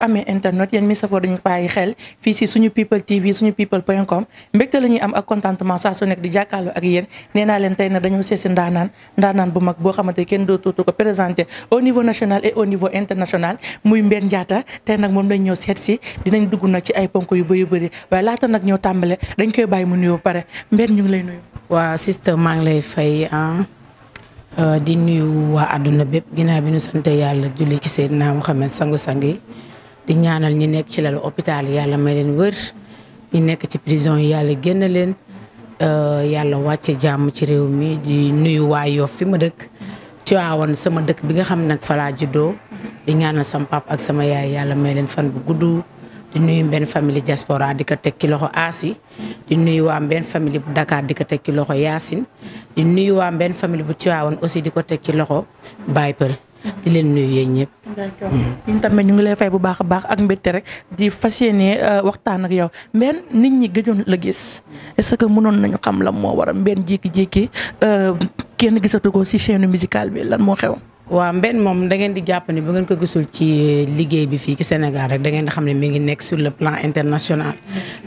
amee internet yéen mi safoo dañu bàyyi xel fii si suñu people tv suñu people.com mbégte la ñuy am ak contentement saa su nekk di jàkkaarloo ak yéen nee naa leen tey na dañoo seesi ndaanaan bu mag boo xamante kenn dootu ko présenté au niveau national et au niveau international muy Mbène Ndiatta tey nag moom lañ ñëw seet si dinañ dugg nag ci ay ponk yu bëri waaye laata nag ñoo tàmbale dañ koy bàyyi mu nuyoo pare Mbène ñu ngi lay nuyu. waa sister maa ngi lay fay di nuyu waa àdduna bépp ginnaaw bi ñu sante yàlla julli ci Seydina Muhammad sangu-sang yi di ñaanal ñi nekk ci lalu hôpital yi yàlla may leen wër ñi nekk ci prison yi yàlla génn leen yàlla wàcce jàmm ci réew mi di nuyu waa Yoff fi ma dëkk Tivaouane sama dëkk bi nga xam nag fa laa juddoo di ñaanal sama papa ak sama yaay yàlla may leen fan bu gudd di nuyu benn famille diaspora di ko teg ci loxo Asi di nuyu waa benn famille bu Dakar di ko teg ci loxo Yacine di nuyu waa benn famille bu Tivaouane aussi di ko teg ci loxo Baye Pël di leen nuyu yéen ñëpp. d'accord ñun tamit ñu ngi lay fay bu baax a baax ak mbégte rek di fas yéene waxtaan ak yow Mbène nit ñi gëjoon la gis est-ce que mënoon nañu xam lan moo waral Mbène jékki-jékki kenn gisatu ko ci chaîne musicale bi lan moo xew. waaw Mbène moom da ngeen di jàpp ne bu ngeen ko gisul ci liggéey bi fii ci Sénégal rek da ngeen di xam ne mi ngi nekk sur le plan international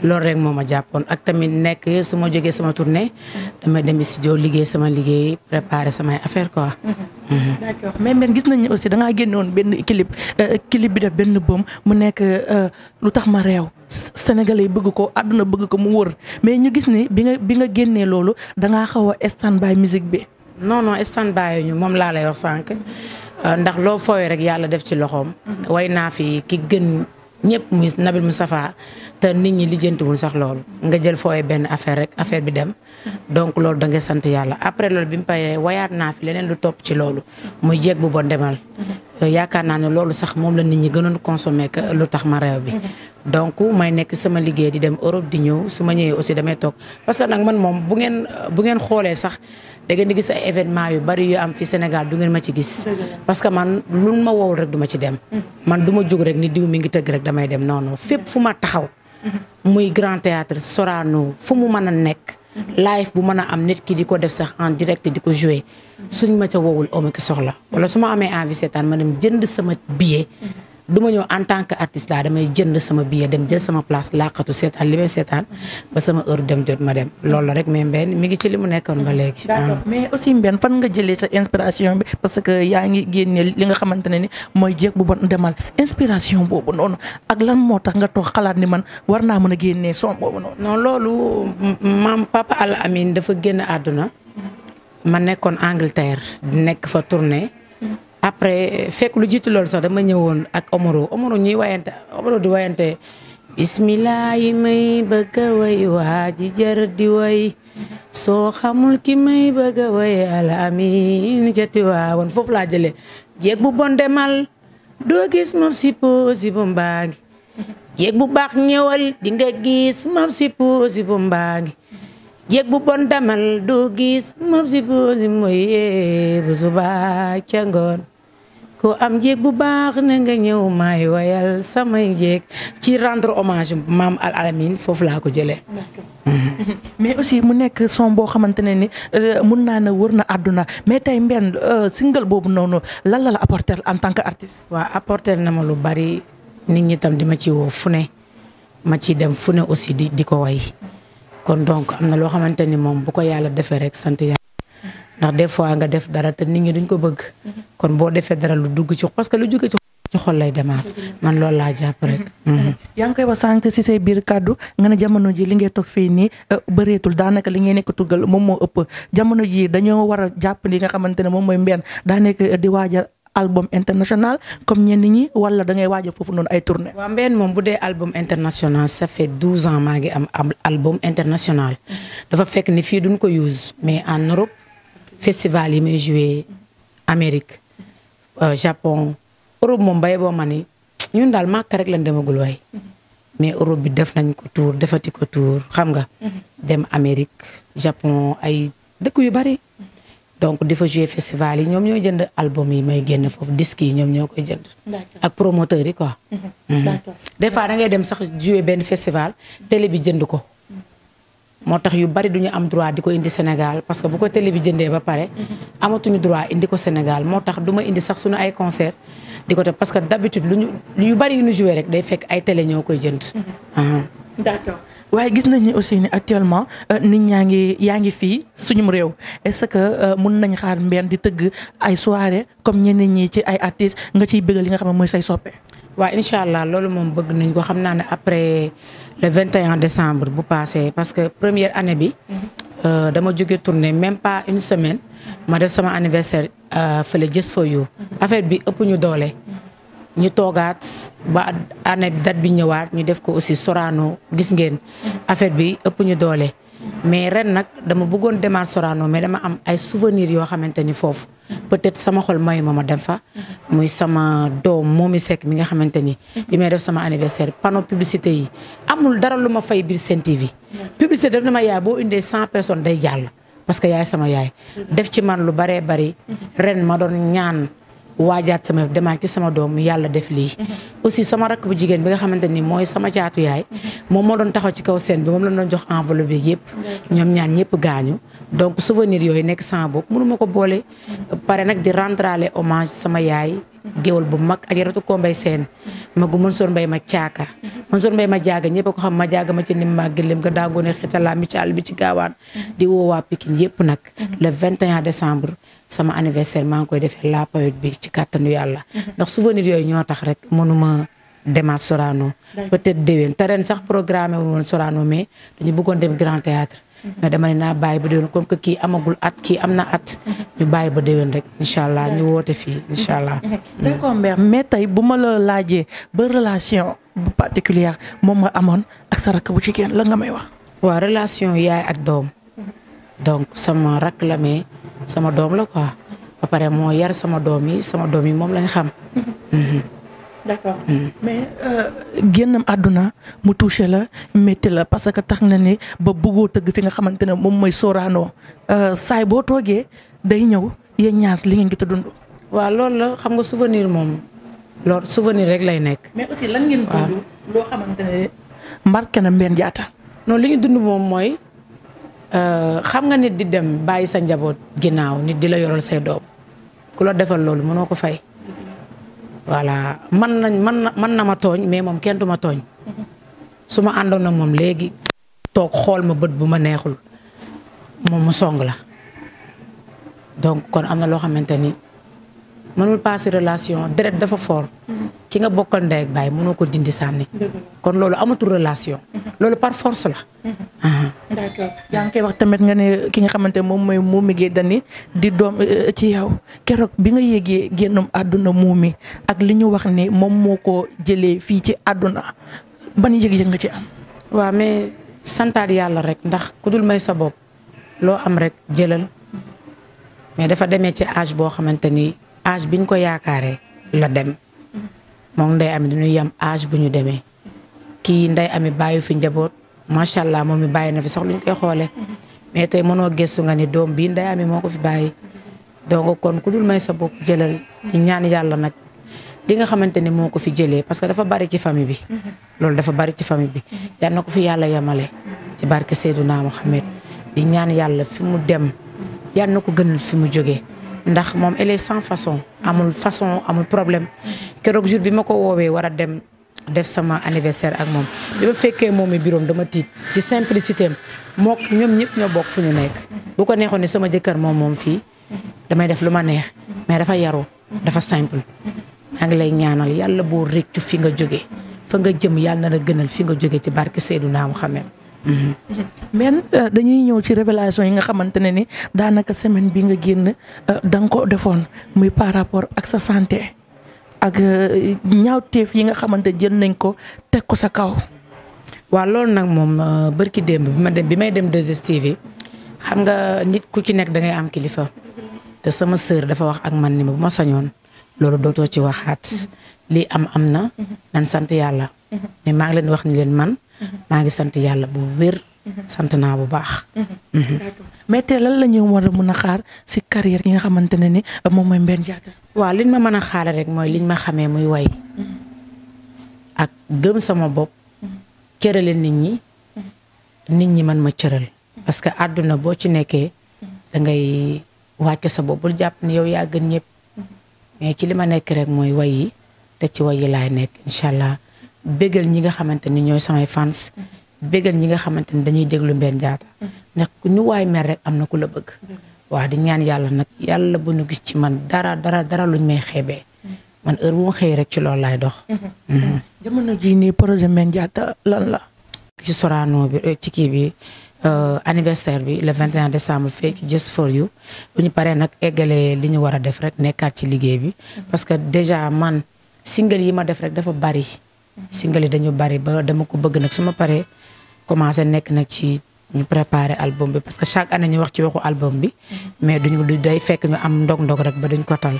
loolu rek moo ma jàppoon ak tamit nekk su ma jógee sama tournée damay dem studio liggéey sama liggéey préparer samay affaire quoi. d'accord mais Mbène gis nañu aussi da ngaa génne woon benn clip bi def benn bëm mu nekk lu tax ma réew Sénégalais yi bëgg ko àdduna bëgg ko mu wër mais ñu gis ni bi nga génnee loolu da ngaa xaw a stand by musique bi. non stand by ñu moom laa lay wax sànq ndax loo fooy rek yàlla def ci loxoom. way naa fi ki gën ñëpp muy Nabil Moustapha te nit ñi lijjantiwul sax loolu nga jël fooy benn affaire rek affaire bi dem donc loolu da nga sant yàlla après loolu bi mu paree wayaat naa fi leneen lu topp ci loolu muy jeeg bu bon demal. yaakaar naa ne loolu sax moom la nit ñi gënoon consommer que lu tax ma réew bi. donc may nekk sama liggéey di dem Europe di ñëw su ma ñëwee aussi damay toog parce que nag man moom bu ngeen xoolee sax da ngeen di gis ay événement yu bari yu am fi Sénégal du ngeen ma ci gis. parce que man lu ma wowul rek du ma ci dem. man du ma jóg rek ni diw mi ngi tëgg rek damay dem non fépp fu ma taxaw. muy Grand Théâtre Sorano fu mu mën a nekk. live bu mën a am nit ki di ko def sax en direct di ko jouer suñ ma ca wowul oma ki soxla wala su ma amee envie seetaan ma dem jënd sama billet. du ma ñëw en tant que artiste daa damay jënd sama billet dem jël sama place laqatu seetaan li may seetaan ba sama heure dem jot ma dem loolu la rek mais Mbène mi ngi ci li mu nekkoon ba léegi. d'accord mais aussi Mbène fan nga jëlee sa inspiration bi parce que yaa ngi génne li nga xamante ne ni mooy jéeg bu bon demal inspiration boobu noonu ak lan moo tax nga toog xalaat ni man war naa mën a génnee son boobu noonu. non loolu maam Papa Al Amin dafa génn àdduna ma nekkoon Angleterre nekk fa tournée. après fekk lu jiitu loolu sax dama ñëwoon ak Omaro ñuy wayante Omaro di wayante bismillah yi may bëgg a way waa ji jar di way soo xamul ki may bëgg a way Al Amin jati waawoon foofu laa jëlee jéeg bu bon demal doo gis moom si poosi bu mbaa ngi jéeg bu baax ñëwal di nga gis moom si poosi bu mbaa ngi jéeg bu bon demal doo gis moom si poosi mooy bu subaa ca ngoon ko am jéeg bu baax na nga ñëw may wayal samay jéeg ci rendre hommage maam Al Amin foofu laa ko jëlee. mais aussi mu nekk son boo xamante ne ni mun naa ne wër na àdduna mais tey Mbène single boobu noonu lan la apporter en tant que artiste. waaw apporter na ma lu bari nit ñi tam di ma ci woo fu ne ma ci dem fu ne aussi di ko way kon donc am na loo xamante ni moom bu ko yàlla defee rek sant yàlla. ndax des fois nga def dara te nit ñi duñ ko bëgg. kon boo defee dara lu dugg ci parce que lu jóge ci xol lay demaat. man loolu laa jàpp rek. yaa ngi koy wax sànq si say biir kàddu nga ne jamono ji li ngay toog fii nii bëreetul daanaka li ngay nekk tuggal moom moo ëpp jamono ji dañoo war a jàpp li nga xamante ne moom mooy Mbène daa nekk di waajal album international comme ñenn ñi wala da ngay waajal foofu noonu ay tournée. waaw Mbène moom bu dee album international ça fait 12 ans maa ngi am album international. dafa fekk ni fii duñ ko use mais en Europe. festival yi may joué Amérique Japon Europe moom bay boo ma ni ñun daal màkk rek lañ demagul waay mais Europe bi def nañ ko tour defati ko tour xam nga dem Amérique Japon ay dëkk yu bari donc di fa joué festival yi ñoom ñoo jënd album yi may génn foofu disque yi ñoom ñoo koy jënd ak promoteur yi quoi des fois da ngay dem sax joué benn festival télé bi jënd ko moo tax yu bari duñu am droit di ko indi Sénégal parce que bu ko télé bi jëndee ba pare amatuñu droit indi ko Sénégal moo tax du ma indi sax suñu ay concert di ko def parce que d'habitude yu bari yu ñu joué rek day fekk ay télé ñoo koy jënd. D'accord waaye gis nañ ni aussi ni actuellement nit yaa ngi fii suñum réew est-ce que mun nañ xaar Mbène di tëgg ay soirée comme ñeneen ñi ci ay artistes nga ciy bëggal li nga xam ne mooy say soppe. waaw incha allah loolu moom bëgg nañ ko xam naa ne après le 21 décembre bu passé parce que première année bi. dama jóge tournée même pas une semaine. ma def sama anniversaire fële Just for You. affaire bi ëpp ñu doole. ñu toogaat ba année date bi ñëwaat ñu def ko aussi Sorano gis ngeen. affaire bi ëpp ñu doole. mais ren nag dama bëggoon demaat Sorano mais dama am ay souvenirs yoo xamante ni foofu. peut-être sama xol mayu ma dem fa. muy sama doom Momy Seck mi nga xamante ni. bi may def sama anniversaire panneau publicité yi amul dara lu ma fay biir Sen TV. publicité def na ma yaay boo indee 100 personnes day jàll. parce que yaay sama yaay. def ci man lu baree bari. ren ma doon ñaan. waajaat sama demaat ci sama doom yàlla def lii. aussi sama rakk bu jigéen bi nga xamante ni mooy sama caatu yaay. moom moo doon taxaw ci kaw scène bi moom la doon jox enveloppe bi yëpp. ñoom ñaan ñëpp gaañu. donc souvenir yooyu nekk sama bopp mënu ma ko boole. pare nag di rendrale hommage sama yaay. géwal bu mag Ajaratu Kombay Seen magu Mansour Mbaye ma caaka Mansour Mbaye ma jaaga ñëpp a ko xam ma jaaga ma ci nim ma gëlëm nga daangoone xetalaa mi ci àll bi ci gaawaan di woo waa Pikine yëpp nag le 21 décembre sama anniversaire maa ngi koy defee la période bi ci kàttanu yàlla ndax souvenir yooyu ñoo tax rek mënuma demaat Sorano peut-être déwén te ren sax programmé wu woon Sorano mais dañu bëggoon dem Grand Théâtre mais dama ne naa bàyyi ba déwén comme que kii amagul at kii am na at ñu bàyyi ba déwén rek incha allah ñu woote fii incha allah. d'accord mais tey bu ma la laajee ba relation bu particulière moom nga amoon ak sa rakk bu jigéen la nga may wax. waaw relation yaay ak doom donc sama rakk la mais sama doom la quoi ba pare moo yar sama doom yi moom lañ xam. d'accord mais génnam àdduna mu touché la métti la parce que tax na ni ba bëggoo tëgg fi nga xamante ne moom mooy Sorano saay boo toogee day ñëw yéen ñaar li ngeen gis a dund. waaw loolu la xam nga souvenir moom loolu souvenir rek lay nekk. mais aussi lan ngeen dund loo xamante ne marqué na Mbène Diatta. non li ñu dund moom mooy xam nga nit di dem bàyyi sa njaboot ginnaaw nit di la yoral say doom ku la defal loolu mënoo ko fay. voilà man na ma tooñ mais moom kenn du ma tooñ su ma àndoon na moom léegi toog xool ma bët bu ma neexul moom mu song la donc kon am na loo xamante ni mënul passer relation deret dafa fort ki nga bokkal ndey ak baay mënoo ko dindi sànni kon loolu amatul relation loolu par force la. d'accord yaa ngi koy wax tamit nga ne ki nga xamante moom mooy Momy Gueye Dany di doom ci yow keroog bi nga yéegee génnum àdduna Momy ak li ñu wax ni moom moo ko jëlee fii ci àdduna ban yëg-yëg nga ci am. waaw mais santaat yàlla rek ndax ku dul may sa bopp loo am rek jëlal mais dafa demee ci âge boo xamante ni âge biñ ko yaakaaree la dem moom Ndeye Amy dañuy yam âge bu ñu demee kii Ndeye Amy bàyyi fi njaboot. macha allah moom mi bàyyi na fi sax lu ñu koy xoolee mais tey mënoo gëstu nga ni doom bii Ndeye Amy moo ko fi bàyyi donc kon ku dul may sa bopp jëlal ci ñaan yàlla nag li nga xamante ni moo ko fi jëlee parce que dafa bari ci famille bi. loolu dafa bari ci famille bi yal na ko fi yàlla yemale ci barke Seydouna Mohamed di ñaan yàlla fi mu dem yal na ko gënal fi mu jógee ndax moom elle est sans façon amul problème keroog jour bi ma ko woowee war a dem. def sama anniversaire ak moom bi ma fekkee moom mi biroom dama tiit ci simplicité am moo ñoom ñëpp ñoo bokk fu ñu nekk bu ko neexoon ne sama jëkkër moom fii damay def lu ma neex mais dafa yaru dafa simple maa ngi lay ñaanal yàlla boo réccu fi nga jóge fa nga jëm yàlla na la gënal fi nga jóge ci barke Seydouna Muhammad. mais dañuy ñëw ci révélation yi nga xamante ne ni daanaka semaine bi nga génn da nga ko defoon muy par rapport ak sa santé. ak ñaawteef yi nga xamante jël nañ ko teg ko sa kaw. waaw loolu nag moom bërki démb bi may dem 2STV xam nga nit ku ci nekk da ngay am kilifa te sama sœur dafa wax ak man ni ma bu ma sañoon loolu dootoo ci waxaat lii am na nan sant yàlla mais maa ngi leen wax ni leen man maa ngi sant yàlla bu wér sant naa bu baax. mais tey lan la ñu war a mën a xaar si carrière gi nga xamante ne ni moom mooy Mbène Diatta. waaw liñ ma mën a xaare rek mooy liñ ma xamee muy way ak gëm sama bopp cërale nit ñi nit ñi mën ma cëral parce que àdduna boo ci nekkee da ngay wàcc sa bopp bul jàpp ni yow yaa gën ñëpp mais ci li ma nekk rek mooy way yi te ci way yi laay nekk incha allah bégal ñi nga xamante ni ñooy samay fans bégal ñi nga xamante ni dañuy déglu Mbène Diatta ndax ku ñu waay mer rek am na ku la bëgg waaw di ñaan yàlla nag yàlla bu ñu gis ci man dara luñ may xeebee man heure bu ma xëyee rek ci loolu laay dox. jamono jii nii projet Mbène Diatta lan la. ci Sorano bi ci kii bi anniversaire bi le 21 décembre fee ci Just for You bu ñu paree nag eggalee li ñu war a def rek nekkaat ci liggéey bi parce que déjà man single yi ma def rek dafa bari. single yi dañu bari ba dama ko bëgg nag su ma paree commencé nekk nag ci ñu préparer album bi parce que chaque année ñu wax ci waxu album bi mais duñu day fekk ñu am ndog-ndog rek ba duñ ko tal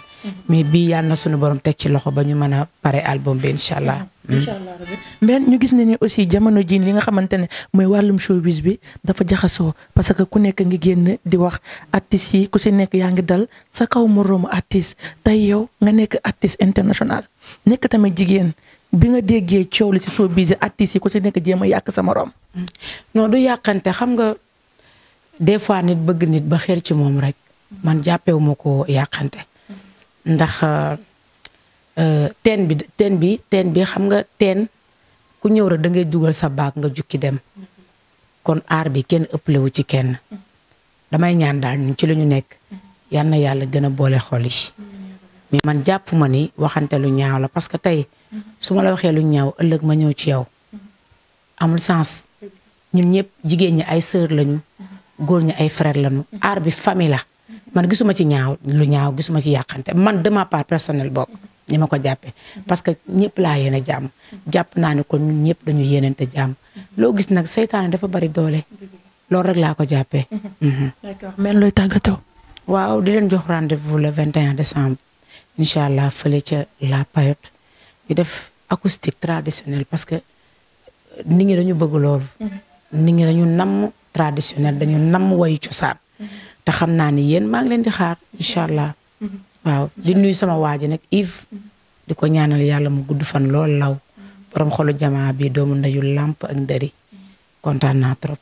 mais bii yàlla na suñu borom teg ci loxo ba ñu mën a pare album bi incha allah. incha allah Mbène ñu gis ne ni aussi jamono jii li nga xamante ne mooy wàllum showbiz bi dafa jaxasoo parce que ku nekk ngi génn di wax artistes yi ku si nekk yaa ngi dal sa kaw moroomu artiste tey yow nga nekk artiste international nekk tamit jigéen bi nga déggee coow li si showbiz artistes yi ku si nekk jéem a yàq sa morom. non du yàqante xam nga des fois nit bëgg nit ba xeer ci moom rek man jàppewu ma ko yàqante ndax teen bi xam nga teen ku ñëw rek da ngay dugal sa baag nga jukki dem kon aar bi kenn ëppalewu ci kenn damay ñaan daal ñun ci lu ñu nekk yal na yàlla gën a boole xol yi mais man jàpp ma ni waxante lu ñaaw la parce que tey su ma la waxee lu ñaaw ëllëg ma ñëw ci yow amul sens ñun ñëpp jigéen ñi ay sœur lañu góor ñi ay frère lañu aar bi famille la man gisuma ci lu ñaaw gisuma ci yàqante man de ma part personnelle bokk ñi ma ko jàppee parce que ñëpp laa yéene jàmm jàpp naa ne kon ñun ñëpp dañu yéenante jàmm loo gis nag seytaane dafa bari doole loolu rek laa ko jàppee. d'accord mais looy tàggatoo. waaw di leen jox rendez-vous le 21 décembre incha allah fële ca La Payotte ñu def acoustique traditionnel parce que nit ñi dañu bëgg loolu. nit ñi dañu namm traditionnel dañu namm wayu cosaan. te xam naa ni yéen maa ngi leen di xaar incha allah. waaw di nuyu sama waa ji nag Yves. di ko ñaanal yàlla mu gudd fan lool law. borom xolu jamaa bi doomu ndeyu làmp ak ndëri kontaan naa trop.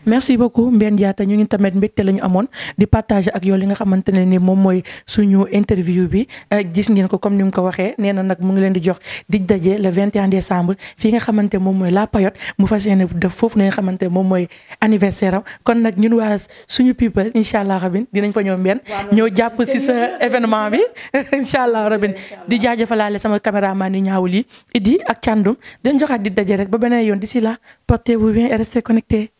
merci beaucoup Mbène Diatta ñu ngi tamit mbégte la ñu amoon di partager ak yow li nga xamante ne ni moom mooy suñu interview bi gis ngeen ko comme ni mu ko waxee nee na nag mu ngi leen di jox dig daje le 21 décembre fii nga xamante moom mooy La Payotte mu fas yéene def foofu nga xamante moom mooy anniversaire am kon nag ñun waa suñu people incha allah rabin dinañ fa ñëw Mbène ñëw jàpp si sa événement bi incha allah rabin di jaajëfalaale sama caméraman yi ñaawul yi Idi ak Thiandoum dañ joxaat dig daje rek ba beneen yoon d'ici là portez-vous bien et restez connectés.